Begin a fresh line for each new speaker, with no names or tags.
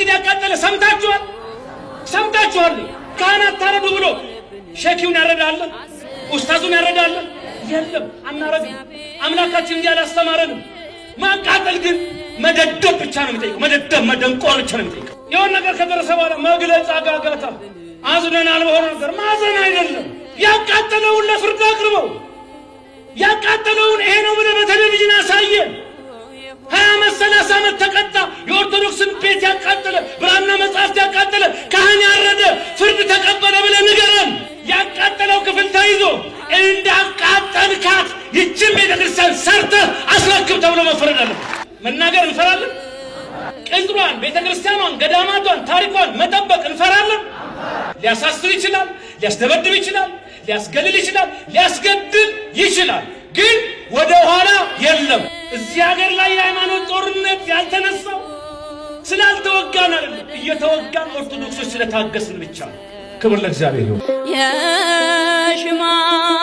መስጊድ ያቃጠለ ሰምታችኋል? ሰምታችኋል? ካህናት ታረዱ ብሎ ሸኪውን ያረዳለ? ኡስታዙን ያረዳለ? የለም፣ አናረግም። አምላካችን እንዲህ አላስተማረንም። ማቃጠል ግን መደደብ ብቻ ነው የሚጠይቀው። መደደብ መደንቆር ብቻ ነው የሚጠይቀው። የሆነ ነገር ከደረሰ በኋላ መግለጫ ጋጋታ፣ አዝነናል በሆነ ነገር ማዘን አይደለም። ያቃጠለውን ለፍርድ አቅርበው፣ ያቃጠለውን ይሄ ነው ብለህ በቴሌቪዥን አሳየ። 20 ዓመት 30 ዓመት ተቀጣ። የኦርቶዶክስን ቤት ያቃጠለ፣ ብራና መጽሐፍት ያቃጠለ፣ ካህን ያረደ ፍርድ ተቀበለ ብለህ ንገረን። ያቃጠለው ክፍል ተይዞ እንዳቃጠልካት ይችን ቤተ ክርስቲያን ሰርተህ አስረክብ ተብሎ መፈረድ አለበት። መናገር እንፈራለን። ቅጥሯን፣ ቤተ ክርስቲያኗን፣ ገዳማቷን፣ ታሪኳን መጠበቅ እንፈራለን። ሊያሳስር ይችላል፣ ሊያስደበድብ ይችላል፣ ሊያስገልል ይችላል፣ ሊያስገድል ይችላል። ግን ወደ ኋላ የለም። እዚህ ሀገር ላይ የሃይማኖት ጦርነት ያልተነሳው ስላልተወጋን አይደለም፣ እየተወጋን ኦርቶዶክሶች ስለታገስን ብቻ ነው። ክብር ለእግዚአብሔር ይሁን።
የሽማግሌ